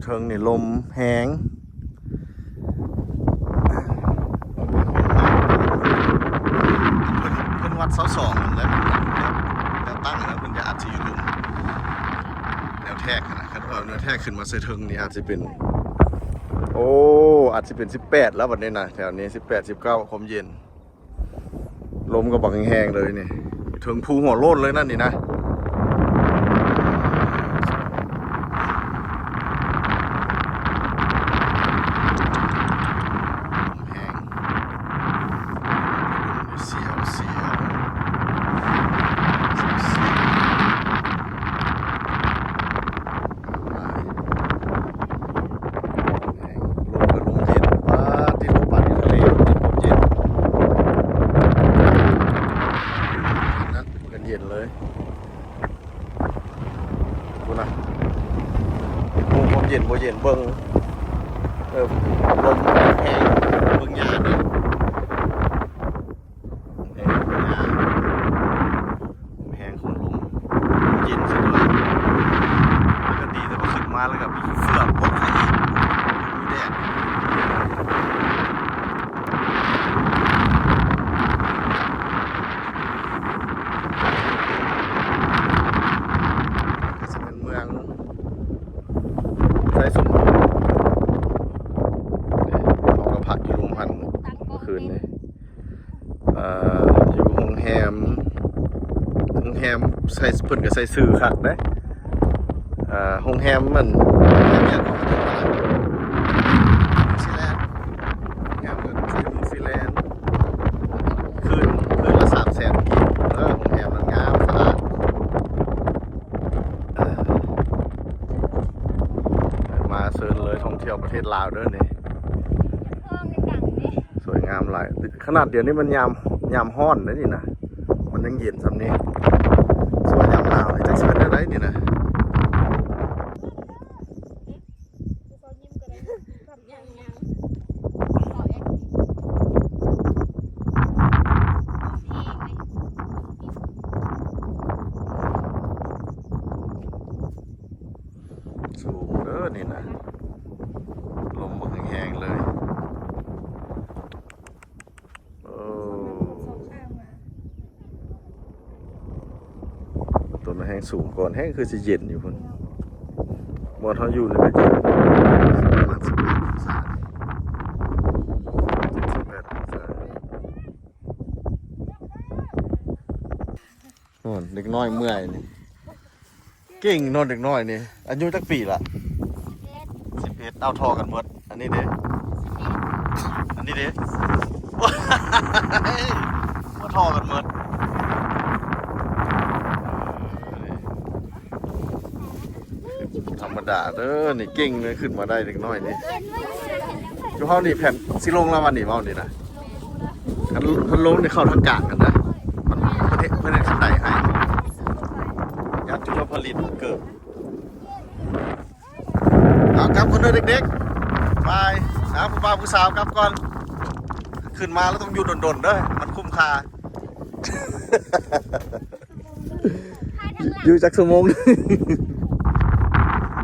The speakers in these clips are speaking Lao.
ເທິງນີ້ລົມແຮງ ເພິ່ນ ເພິ່ນວັດຊາວສອງແລ້ວ ແນວຕັ້ງນະ ເພິ່ນຈະອາດຊິຢູ່ລຸ່ມ ແນວແທກນະ ຄັນເອົາແນວແທກຂຶ້ນມາໃສ່ເທິງນີ້ອາດຊິເປັນ ໂອ້ ອາດຊິເປັນສິບແປດແລ້ວບັດນີ້ນະ ແຖວນີ້ສິບແປດ ສິບເກົ້າ ຄວາມເຢັນ. ລົມກໍບັກແຮງໆເລີຍນີ້ ເທິງພູຫົວໂລ້ນເລີຍນັ້ນນີ້ນະ ລົມແຮງ ສຽວໆ ສຽວໆ ແຮງ ລົມກໍລົມເຢັນ ປາດຕິໂທ ປາດຕິໂທ ເຢັນ ເຢັນ ເຢັນ ເຢັນເລີຍ ພຸ້ນນະ ໂອ້ ຄວາມເຢັນບໍ່ເຢັນ ເບິ່ງ ເອີ ລົມແຮງ ເບິ່ງຫຍ້ານີ້ ແຮງ ແຮງຂອງລົມ ເຢັນຊະດ້ວຍ ແລ້ວກໍດີແຕ່ວ່າຂຶ້ນມາແລ້ວກໍມີເສື້ອປົກໃສ່ອີກ ມີແດດ ກໍຊິເປັນເມືອງໄຊສົມບູນ ເຮົາກໍພັກຢູ່ໂຮງຫັ້ນມື້ຄືນນີ້. ເອີ ຢູ່ໂຮງແຮມ ໂຮງແຮມໃສ່ ເພິ່ນກໍໃສ່ຊື່ຄັກເດ້ ເອີ ໂຮງແຮມມັນ ໂຮງແຮມຫຍັງກໍ New Zealand ໂຮງແຮມກໍ New Zealand ຄືນ ຄືນລະສາມແສນກີບ ເອີ ໂຮງແຮມມັນງາມສະອາດ ເອີ ມາເຊີນເລີຍ ທ່ອງທ່ຽວປະເທດລາວເດີນີ້ ສວຍງາມຫຼາຍ ຂະໜາດດຽວນີ້ມັນຍາມ ຍາມຮ້ອນເດ້ນີ້ນະ ມັນຍັງເຢັນສ່ຳນີ້ ສ່ວນຍາມໜາວນີ້ຈັກຊິເປັນແນວໃດນີ້ນະ ສູງເດີນີ້ນະ ລົມບັກແຮງໆເລີຍ ໂອ້ ຕົ້ນແຮງສູງກ່ອນ ແຮງຄືຊິເຢັນຢູ່ພຸ້ນ ບ່ອນເຮົາຢູ່ນີ້ກໍເຢັນ ປະມານສິບແປດອົງສາ ເຈັດ ສິບແປດອົງສາ. ໂອ້ ເດັກນ້ອຍເມື່ອຍນີ້ ເກັ່ງເນາະ ເດັກນ້ອຍນີ້ ອາຍຸຈັກປີລະ? ສິບເອັດ ເອົາທໍ່ກັນໝົດ ອັນນີ້ເດ້ ອັນນີ້ເດ້ ບໍ່ທໍ່ກັນໝົດ ທຳມະດາເດີ ນີ້ເກັ່ງເລີຍ ຂຶ້ນມາໄດ້ເດັກນ້ອຍນີ້ ຢູ່ເຮົານີ້ແຜ່ນຊິລົງແລ້ວວັນນີ້ ເວົ້ານີ້ນະ ຄັນ ຄັນລົງນີ້ເຂົ້າທາງກາງຫັ້ນນະ ມັນ ເພິ່ນເຮັດ ເພິ່ນເຮັດຄັນໄດໃຫ້ ຍັດຢູ່ກັບຜະລິດເກີບ ເອົາ ກັບກ່ອນເດີເດັກໆ ບາຍ ເອົາ ຜູ້ບ່າວຜູ້ສາວກັບກ່ອນ ຂຶ້ນມາແລ້ວຕ້ອງຢູ່ດົນໆເດີ ມັນຄຸ້ມຄ່າ. ຢູ່ຈັກຊົ່ວໂມງ?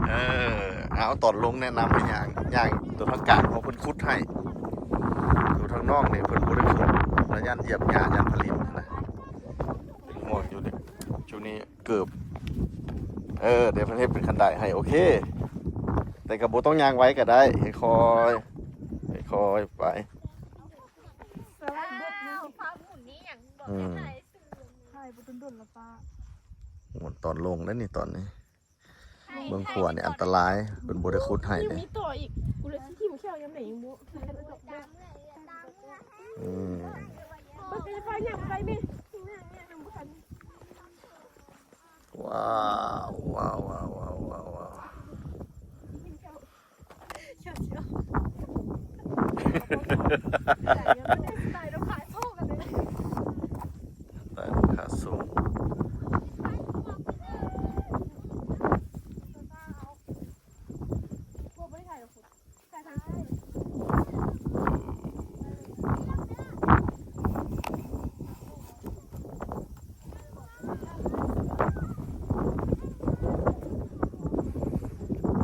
ເອີ ເອົາ ຕອນລົງແນະນຳໃຫ້ຍ່າງ ຍ່າງຕົວທາງກາງເຂົາເພິ່ນຂຸດໃຫ້ ຕົວທາງນອກນີ້ເພິ່ນບໍ່ໄດ້ຂຸດ ລະຢ້ານຢຽບຫຍ້າ ຢ້ານຜະລິດນະ ເປັນຫ່ວງຢູ່ນີ້ ຈຸນີ້ເກີບ ເອີ ແຕ່ເພິ່ນເຮັດເປັນຄັນໄດໃຫ້ ໂອເຄ ແຕ່ກໍບໍ່ຕ້ອງຍ່າງໄວກໍໄດ້ ຄ່ອຍໆ ຄ່ອຍໆໄປ ອ້າວ ຟ້າໝູນນີ້ຫຍັງ ບອກແຄ່ໄດ້ ຖ່າຍບໍ່ດົນໆລະປ້າ ໂອ້ ຕອນລົງເດ້ນີ້ ຕອນນີ້ ເບື້ອງຂວານີ້ອັນຕະລາຍ ເພິ່ນບໍ່ໄດ້ຂຸດໃຫ້ເດ້ ມີຕໍ່ອີກ ກູເລີຍຊິຖິ້ມແຂ້ວຍາມໃດຍັງບໍ່ ອືມ ເບິ່ງໄປໄປ ຍ່າງໄປແມ່ ຍ່າງ ຍ່າງນຳບໍ່ທັນ ວ້າວ ວ້າວ ວ້າວ ວ້າວ ວ້າວ ວ້າວ. ຕາຍແລ້ວຂາສູງ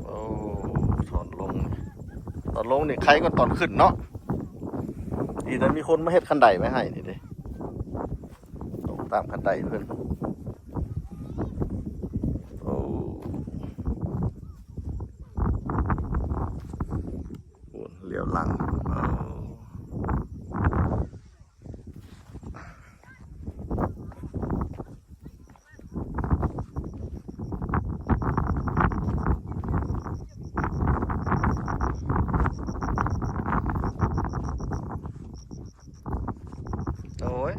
ໂອ້ ໂທ ຕອນລົງນີ້ໄຄກວ່າຕອນຂຶ້ນເນາະ. ດີແຕ່ມີຄົນມາເຮັດຄັນໄດໄວ້ໃຫ້ນີ້ເດ້. ລົງຕາມຄັນໄດເພິ່ນ. ໂອ້ ໂອ້ ຫຼຽວຫຼັງ. ໂອ້ຍ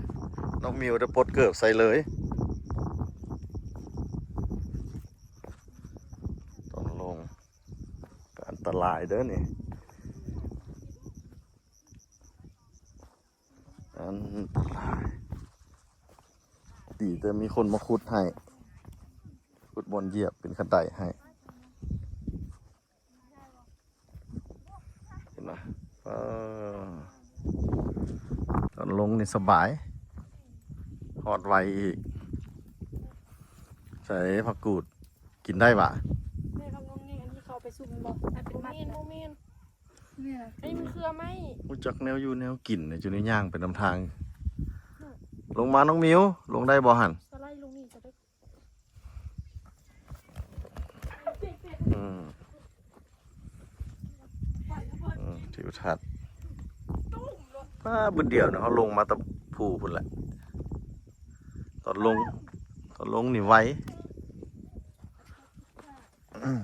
ນ້ອງມິວໄດ້ປົດເກີບໃສ່ເລີຍ. ຕ້ອງລົງ ກະອັນຕະລາຍເດີນີ້. ອັນຕະລາຍ. ດີແຕ່ມີຄົນມາຂຸດໃຫ້, ຂຸດບ່ອນຢຽບເປັນຄັນໄດໃຫ້. ເຫັນບໍ່? ເອີ ຕອນລົງນີ້ສະບາຍ, ຮອດໄວອີກ. ໃສ່ຜັກກູດ ກິນໄດ້ຫວາ? ແມ່ນ ຜັກງວງນີ້ ອັນທີ່ເຂົາເອົາໄປຊຸບແມ່ນບໍ່? ອັນເປັນມັດ ບໍ່ແມ່ນ ບໍ່ແມ່ນ ນີ້ນະ ອັນນີ້ມັນເຄືອໄມ້. ຮູ້ຈັກແນວຢູ່ແນວກິນ ຈົນໄດ້ຍ່າງໄປນຳທາງ. ລົງມານ້ອງມິວ, ລົງໄດ້ບໍ່ຫັ້ນ? ສະໄລລົງນີ້ ສະໄລ. ອືມ ອືມ ທິວທັດ. ປ້າ ບຶດດຽວນະ ເຮົາລົງມາແຕ່ພູພຸ້ນແຫຼະ. ຕອນລົງ ຕອນລົງນີ້ໄວ. ອືມ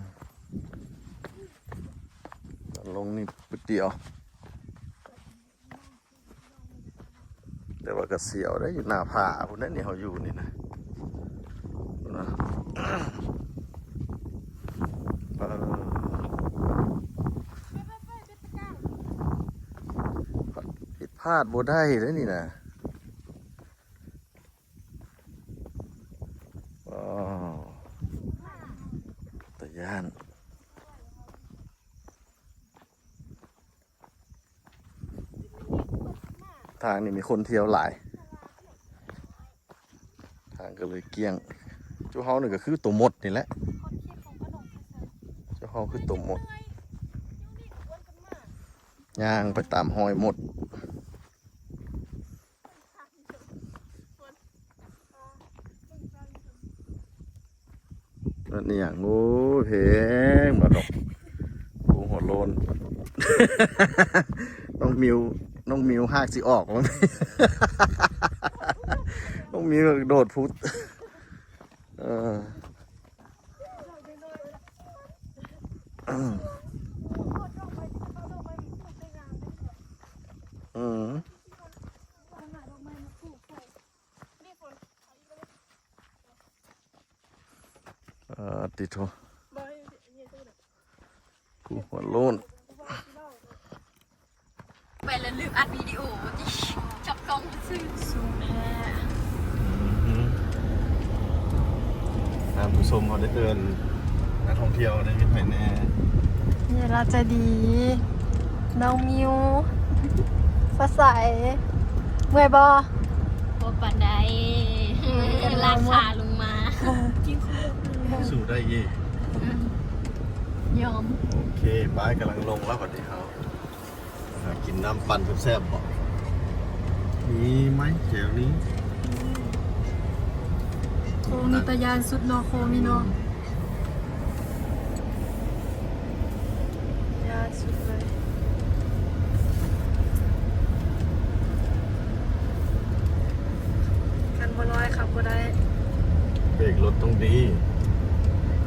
ຕອນລົງນີ້ບຶດດຽວ. ແຕ່ວ່າກະສຽວໄດ໋ ຢູ່ໜ້າຜາພຸ້ນນະ ນີ້ເຮົາຢູ່ນີ້ນະ ນະ. ເອີ ຜິດພາດບໍ່ໄດ້ເດ້ນີ້ນະ. ວ້າວ ຕາຢ້ານ. ທາງນີ້ມີຄົນທ່ຽວຫຼາຍ ທາງກະເລີຍກ້ຽງ. ຈຸເຮົານີ້ກະຄືໂຕມົດນີ້ແຫຼະ ຈຸເຮົາຄືໂຕມົດ. ຍ່າງໄປຕາມຮອຍມົດ. ນັ້ນອີ່ຫຍັງ? ໂອ້ ແພງບໍ່ດອກ. ໂອ້ ຫົວໂລ້ນ. ນ້ອງມິວ ນ້ອງມິວຮາກຊິອອກ. ນ້ອງມິວໂດດພຸດ. ເອີ ອືມ ອືມ. ອາ ຕິໂທ ຜູ້ຫົວໂລ້ນ. ໄປແລ້ວລືມອັດວິດີໂອ ຈັບກ້ອງຊື່ ສູງແທ້. ອືມ ທ່ານຜູ້ຊົມເຮົາໄດ້ເອີ້ນນັກທ່ອງທ່ຽວໄດ້ມີໃຜແດ່? ຍາຍລາວໃຈດີ ນ້ອງມິວ ຟ້າໃສ. ເມື່ອຍບໍ່? ບໍ່ປານໃດ ອືມ ລາກຂາລົງມາ. ສູ້ໄດ້ອີກ. ອືມ ຍອມ. ໂອເຄ ບາຍ ກຳລັງລົງແລ້ວບັດນີ້ເຮົາ. ຫາກິນນ້ຳປັ່ນແຊບໆ ບໍ່? ມີໄໝ ແຖວນີ້? ໂຄ້ງນີ້ຕາຢ້ານສຸດເນາະ ໂຄ້ງນີ້ເນາະ. ຢ້ານສຸດເລີຍ. ຄັນບໍ່ລອຍຂັບບໍ່ໄດ້. ເບຣກລົດຕ້ອງດີ.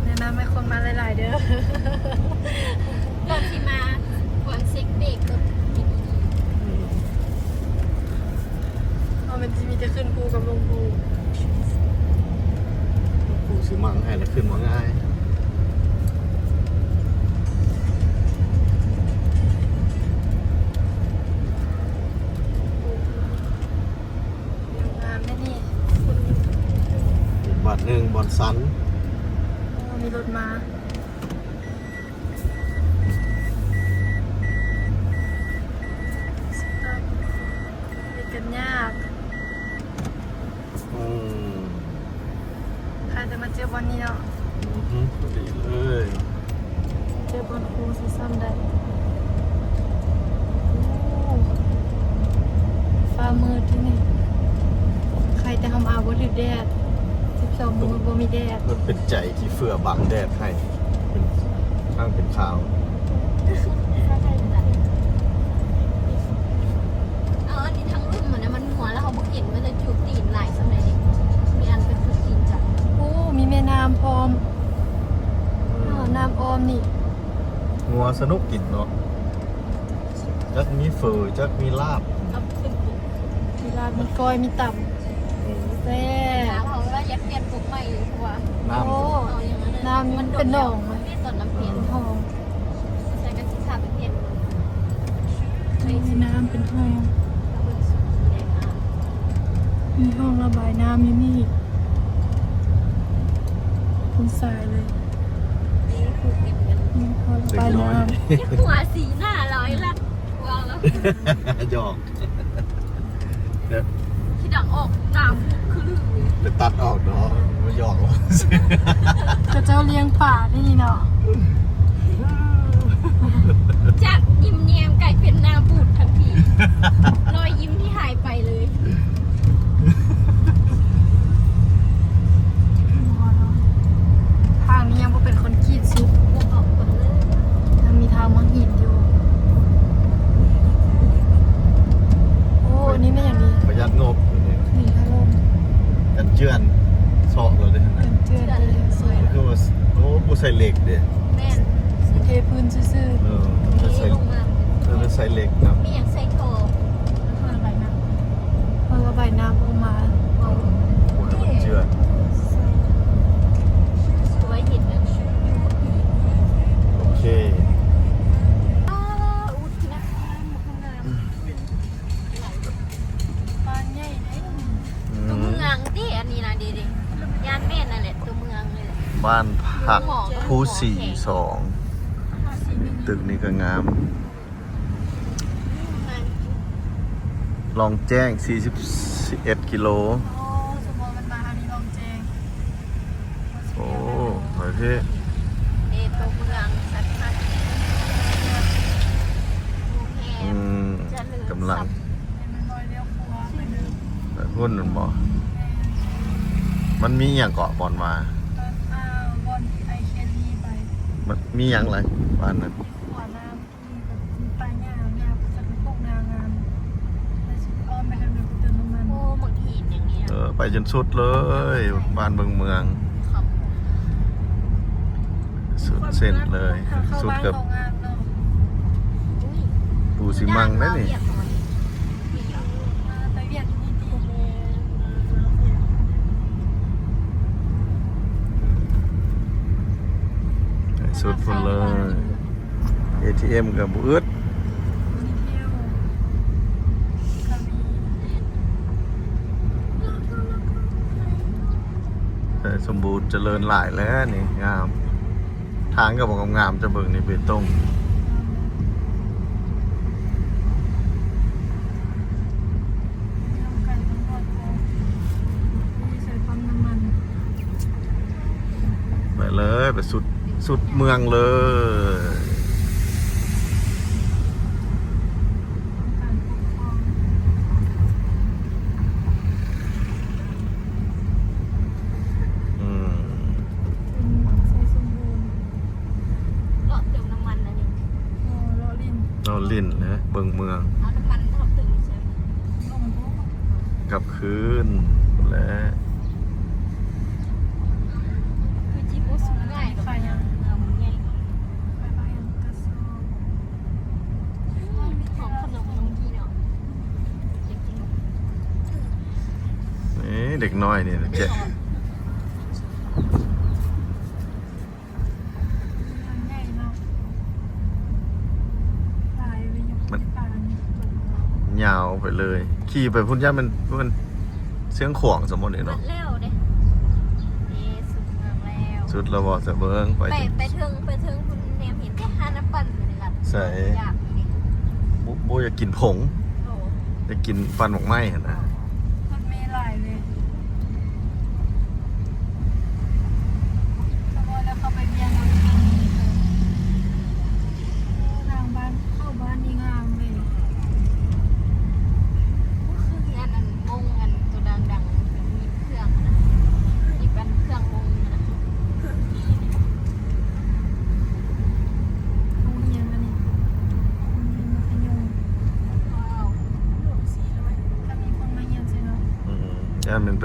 ແນະນຳໃຫ້ຄົນມາຫຼາຍໆເດີ. ກ່ອນຊິມາ ຄວນເຊັກເບຣກລົດໃຫ້ດີໆ. ອືມ ເພາະມັນຊິມີແຕ່ຂຶ້ນພູກັບລົງພູ. ຜູ້ຊິມັງໃຫ້ລະຂຶ້ນບໍ່ງ່າຍ. ງາມແທ້ນີ້. ອີກບາດໜຶ່ງ ບ່ອນຊັນ. ໂອ້ ມີລົດມາ. ສະຕັອບ ເຮັດກັນຍາກ. ອືມ ໃຜຈະມາເຈີບ່ອນນີ້ເນາະ. ອືຮຶ ພໍດີເລີຍ. ເຈີບ່ອນຄູຊິຊ້ຳໄດ້. ມື້ທີ່ນີ້ ໃຄແຕ່ເຮົາມາບໍ່ຖືກແດດ ສິບສອງໂມງບໍ່ມີແດດ. ມັນເປັນໃຈທີ່ເຟືອບັງແດດໃຫ້ ເປັນ ທາງເປັນຂາວ. ເອົາອັນນີ້ທາງລຸ່ມມັນນະ ມັນມົວແລ້ວເຮົາບໍ່ເຫັນວ່າຈະຈູດຕີນຫຼາຍສ່ຳໃດເດ. ມີອັນເປັນຈູດຕີນຈັກ ໂອ້ ມີແມ່ນ້ຳພ້ອມ. ອືມ ເອີ ນ້ຳອ້ອມນີ້ ງົວສະໜຸກກິນເນາະ. ຈັກມີເຝີ ຈັກມີລາບ. ມີລາບ ມີກ້ອຍ ມີຕຳ. ເອີ ແຊບ. ເຮົາວ່າຢາກປ່ຽນປຸກໃໝ່ຢູ່ ເພາະວ່ານ້ຳ ໂອ້ ເຮົາຍັງອັນນັ້ນ ນ້ຳມັນເປັນໜອງ ມັນເປັນຕອນນ້ຳເປັນ ເປັນຫ້ອງ. ໃສ່ກະສິພາໄປປ່ຽນ ມີນ້ຳເປັນຫ້ອງ ເບິ່ງສຸດແດງງາມ. ມີຫ້ອງລະບາຍນ້ຳຢູ່ນີ້ ພຸ້ນຊາຍເລີຍ. ນີ້ຜູ້ເກັບເງິນ ມີຫ້ອງລະບາຍນ້ຳ. ເດັກນ້ອຍ ຫົວສີໜ້າລອຍລັດ ວ່າແລ້ວ ຫຍອກ. ຄິດດັງອອກ ຕາມຄືລື ໄປຕັດອອກເນາະ ບໍ່ຢອກ. ເຂົາເຈົ້າລ້ຽງປານີ້ເນາະ ຈາກຍິ້ມແຍ້ມກາຍເປັນໜ້າບູດທັນທີ ຮອຍຍິ້ມທີ່ຫາຍໄປເລີຍ. ທາງນີ້ຍັງບໍ່ເປັນຄອນກຣີດສຸດ ຍັງມີທາງມັງຫີນຢູ່. ໂອ້ ອັນນີ້ແມ່ນຫຍັງນີ້? ປະຢັດງົບ ນີ້ ນີ້ ພັດລົມ ກັນເຈື່ອນ ເຊາະເລີຍເດ້ ກັນເຈື່ອນເລີຍ ຄືວ່າ ໂອ້ ບໍ່ໃສ່ເຫຼັກເດ້. ແມ່ນ ເທພື້ນຊື່ໆ. ເອີ ບໍ່ໃສ່ ເອີ ໃສ່ເຫຼັກນຳ. ມີຫຍັງໃສ່ທໍ່ ເພື່ອລະບາຍນ້ຳ ເພື່ອລະບາຍນ້ຳອອກມາ. ໂອ້ຍ ເຈື່ອນ ສວຍເຫັນແລ້ວ. ໂອເຄ. ອ້າ ອຸດນະ ງາມ ບ້ານໃຫຍ່ເດ້. ອືມ ຕົວເມືອງຕິ ອັນນີ້ນະ ເດ້ໆ ຢ້ານແມ່ນນັ້ນແຫຼະ ຕົວເມືອງເລີຍ. ບ້ານພັກພູສີສອງ ຕຶກນີ້ກໍງາມ. ລ່ອງແຈ້ງ ສີ່ສິບເອັດກິໂລ. ໂອ້ ສົມມຸດມັນມາທາງນີ້ລ່ອງແຈ້ງ. ໂອ້ ໄປເພ. ເດໂຕເມືອງສັດພັນ ໂຮງແຮມ ອືມ ຈະເລີນຊັບ ກຳລັງ ໄປພຸ້ນແມ່ນບໍ່? ມັນມີຫຍັງເກາະບ່ອນວ່າ ບ່ອນທີ່ໄອເຄຍໄປ ມັນມີຫຍັງຫຼາຍບ້ານນັ້ນ? ມີຂົວນ້ຳ. ມີແບບມີປ່າຫຍ້າ ຫຍ້າກໍຈະເປັນພວກນາງາມ ແລ້ວຊິອ້ອມໄປທາງໃດໄປເຕີມນ້ຳມັນ. ໂອ້ ໝາກຫີນຫຍັງນີ້ນະ ເອີ ໄປຈົນສຸດເລີຍ ບ້ານເບິ່ງເມືອງ ສຸດເສັ້ນເລີຍ ສຸດກັບ ອູຊິມັງໄດ໋ນີ້. ສຸດພຸ້ນເລີຍ ເອທີເອັມກໍບໍ່ອຶດ. ໄຊສົມບູນຈະເລີນຫຼາຍແລ້ວນີ້ ງາມ. ທາງກໍບໍ່ງາມໆ ຈະເບິ່ງນີ້ເບຕົງ ໄປເລີຍ ໄປສຸດ ສຸດເມືອງເລີຍ. ອືມ ເປັນໄຊສົມບູນ ເລາະເຕີມນ້ຳມັນອັນນີ້ ເລາະຫຼິ້ນ ເລາະຫຼິ້ນແລະເບິ່ງເມືອງ ເອົານ້ຳມັນເຮົາເຕີມໃສ່ ກັບຄືນແລະ ຄືຈິບໍ່ສຸກງ່າຍດອກ ເມືອງມັນໃຫຍ່. ເອີ ເດັກນ້ອຍນີ້ແຈະ ມັນຍາວໄປເລີຍ ຂີ່ໄປພຸ້ນ ຢ້ານມັນ ມັນຊຽງຂວາງ ສົມມຸດນີ້ເນາະ. ແລ້ວເດ້ ສຸດເມືອງແລ້ວ ສຸດແລ້ວບໍ່? ສະເບິ່ງໄປ ໄປເຖິງ ໄປເຖິງພຸ້ນແນມເຫັນແຕ່ຮ້ານນ້ຳປັ່ນຢູ່ໃນລັດ ໃສ ຢາກຢູ່ນີ້ ບໍ່ ບໍ່ຢາກກິນຜົງ ໂອ້ ຢາກກິນປັ່ນໝາກໄມ້ຫັ້ນນະ ລົດເມຫຼາຍເລີຍ ສະເພາະແລ້ວເຂົ້າໄປວຽງ ໂອ້ ທາງບ້ານ ເຂົ້າບ້ານນີ້ງາມເລີຍ ໂອ້ ຄື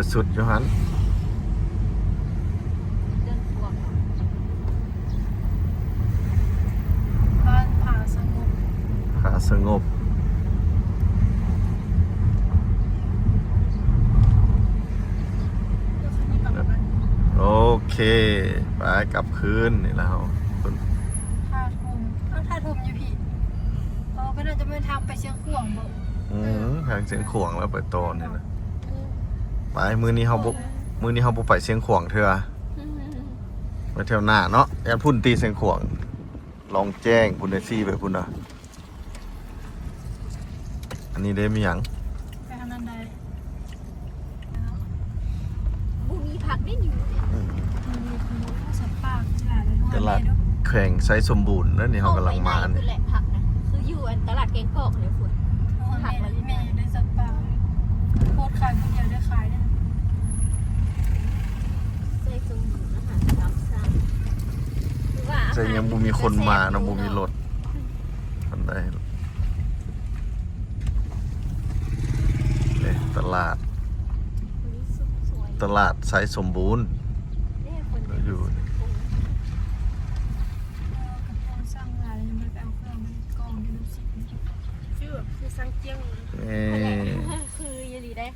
ໄປສຸດຢູ່ຫັ້ນ ເດີນຂວາ ບ້ານຜາສະຫງົບ ຜາສະຫງົບ. ໂອເຄ ໄປກັບຄືນນີ້ແລ້ວ ທ່າທຸ່ມ ເອົາ ທ່າທຸ່ມຢູ່ພີ້ ເອີ ເພິ່ນອາດຈະແມ່ນທາງໄປຊຽງຂວາງບໍ? ອືມ ທາງຊຽງຂວາງແລ້ວໄປຕໍ່ນີ້ນະ. ໄປ ມື້ນີ້ເຮົາບໍ່ ມື້ນີ້ເຮົາບໍ່ໄປຊຽງຂວາງເທື່ອ ໄປແຖວໜ້າເນາະ ແອນພຸ້ນຕິ ຊຽງຂວາງ ລອງແຈ້ງພຸ້ນເດ້ ຊີ້ໄປພຸ້ນນະ. ອັນນີ້ເດ້ ມີຫຍັງ? ໄປທາງນັ້ນໄດ້ ບໍ່ມີຜັກເດ້ນີ້. ອືມ ມີສັດປ່າຫຼາຍເດ້ ຕະຫຼາດແຂວງໄຊສົມບູນເດ້ນີ້ ເຮົາກຳລັງມານີ້. ແຫຼະ ຜັກນະ ຄືຢູ່ອັນຕະຫຼາດແກງກອກເດ້ພຸ້ນ ຜັກມັນມີໄດ້ສັດປ່າ ໂພດຂາຍຄົນດຽວໄດ້ຂາຍເດ້. ໄຊສົມບູນອາຫານຕາມສັ່ງ ແຕ່ຍັງບໍ່ມີຄົນມາເນາະ ບໍ່ມີລົດປານໃດ. ເອີ ຕະຫຼາດ ຕະຫຼາດໄຊສົມບູນ ຢູ່ ເອີ ກັບພວກສັ່ງຫຼາຍ ຍັງບໍ່ໄດ້ໄປເອົາເຄື່ອງ ມັນກອງຢູ່ນ້ຳຊິບ ຄືແບບ ຄືສັ່ງຈຽງ ເອີ ຄືອີ່ຫຼີເດ້.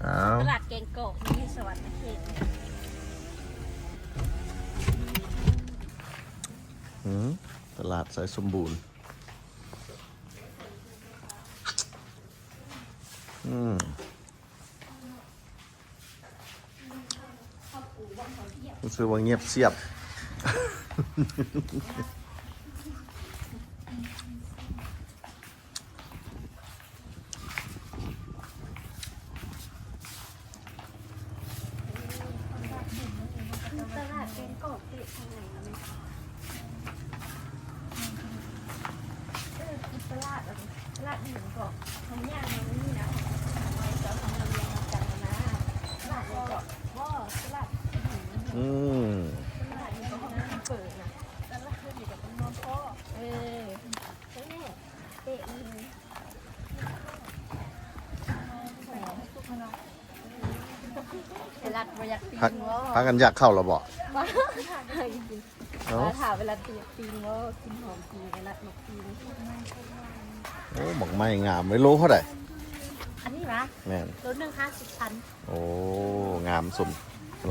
ອ້າວ ຕະຫຼາດແກງກອກຢູ່ສະຫວັນນະເຂດ. ອືມ ຕະຫຼາດໄຊສົມບູນ. ອືມ ຮູ້ສຶກວ່າງຽບສຽບ. ຕະຫຼາດແກງກອກເຕະທາງໃນແມ່ນ ເອີ ຕະຫຼາດ ຕະຫຼາດຫຍັງເກາະ ເຮົາຍ່າງມາມື້ນີ້ນະ ໄວ້ເຈົ້າຂອງເຮົາລຽນນຳກັນນະ ຕະຫຼາດຫຍັງເກາະ ບໍ່ ຕະຫຼາດ ອືມ ຕະຫຼາດຫຍັງເກາະ ເປີດນະ ຕະຫຼາດນີ້ກໍຕ້ອງນອນພໍ້ ເອີ ເອີ ເຕະ ເວລັດບໍ່ຢາກປີ້ງບໍ? ພາກັນຢາກເຂົ້າແລ້ວບໍ? ເອົ້າ ຖ້າເວລັດຢາກປີ້ງບໍ? ກິນຫອມປີ້ງ ເວລັດມັກປີ້ງ. ໂອ້ ໝາກໄມ້ງາມເວີຍ ໂລເທົ່າໃດ? ອັນນີ້ຫວາ? ແມ່ນ ໂລໜຶ່ງຫ້າສິບພັນ. ໂອ້ ງາມສົມ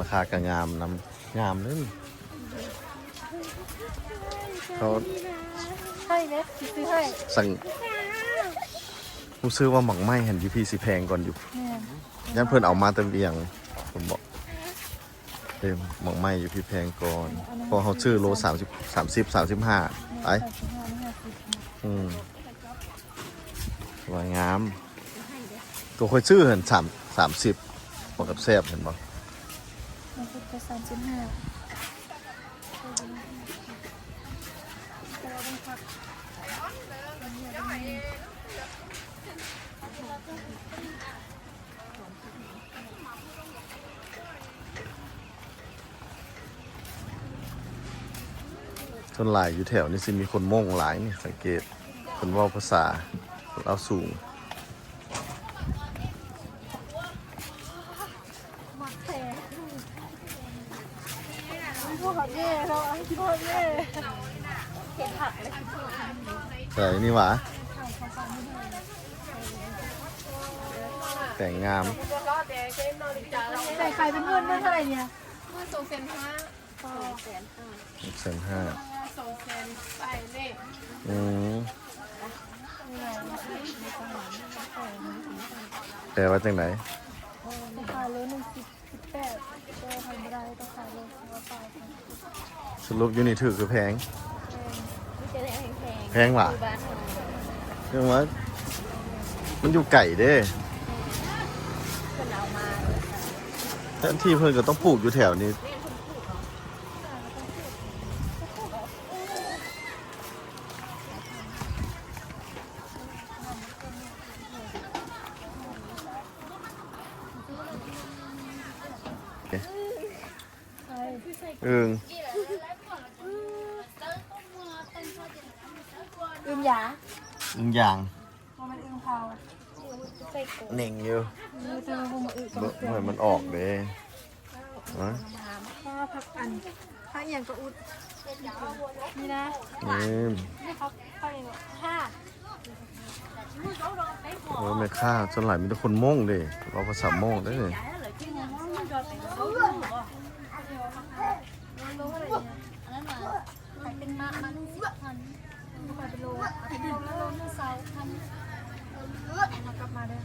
ລາຄາກໍງາມນຳ ງາມເດ້. ເຂົາ ໃຫ້ເດ້ ຊິຊື້ໃຫ້ ສັ່ງ ຮູ້ສຶກວ່າໝາກໄມ້ຫັ້ນຢູ່ພີ້ຊິແພງກ່ອນຢູ່ ແມ່ນ ຢ້ານເພິ່ນເອົາມາແຕ່ວຽງ ເພິ່ນບອກ ເອີ ໝາກໄມ້ຢູ່ພີ້ແພງກ່ອນ ເພາະເຮົາຊື້ໂລສາມສິບ ສາມສິບ ສາມສິບຫ້າ ໄປ ສາມສິບຫ້າ ຫ້າສິບ ອືມ ວ່າງາມ ໂຕຂ້ອຍຊື້ຫັ້ນ ສາມ ສາມສິບ ບໍ່ກັບແຊບ ເຫັນບໍ່? ມັນຄືສາມສິບຫ້າ ສ່ວນຫຼາຍຢູ່ແຖວນີ້ຊິມີຄົນມົ້ງຫຼາຍນີ້ ສັງເກດ ເພິ່ນເວົ້າພາສາລາວສູງ. ມັກແທ້ ພວກເຮົາແຍ່ເນາະ ພວກເຮົາແຍ່ ເຫັນຜັກເລີຍ ໃສ່ນີ້ຫວາ ແຕງງາມ ໃສ່ຂາຍເປັນເງິນເທົ່າໃດນີ້? ມື້ສອງແສນຫ້າ ສອງແສນຫ້າ ສອງແສນຫ້າ ສອງແສນປາຍເລກ ອືມ ແປວ່າຈັ່ງໃດ? ຂາຍໂລໜຶ່ງສິບ ສິບແປດ ໂຕທຳມະດາ ຕ້ອງຂາຍໂລສິບປາຍ. ສະຫຼຸບຢູ່ນີ້ຖືກຫຼືແພງ? ແພງ ມີແຕ່ແນວແພງໆ ແພງຫວາ? ຄືບ້ານເຮົາ ຈັ່ງວ່າ ມັນຢູ່ໄກເດ້ ເພິ່ນເອົາມາ ແທນທີ່ເພິ່ນກໍຕ້ອງປູກຢູ່ແຖວນີ້ ແມ່ນ ເພິ່ນປູກເອົາ. ອຶ່ງ ອຶ່ງຢາງ ອຶ່ງຢາງ ບໍ່ແມ່ນອຶ່ງເຜົາ. ເໜັງຢູ່ ເອີ ແຕ່ວ່າບໍ່ມາອຶ ເບິ່ງໃຫ້ມັນອອກເດ້. ຮະ? ເພາະວ່າຜັກອັນ ຜັກອີ່ຫຍັງກໍອຸດ ນີ້ນະ ນີ້ ນີ້ຜັກ ຜັກອີ່ຫຍັງ ຮາກ ໂອ້ຍ ແມ່ຄ້າສ່ວນຫຼາຍມີແຕ່ຄົນມົ້ງເດ້ ເວົ້າພາສາມົ້ງເດ້. ຂາຍເປັນມະມັນສິບພັນ ຂາຍເປັນໂລ ໂລລະຊາວພັນ ເອົາກັບມາເດີ້.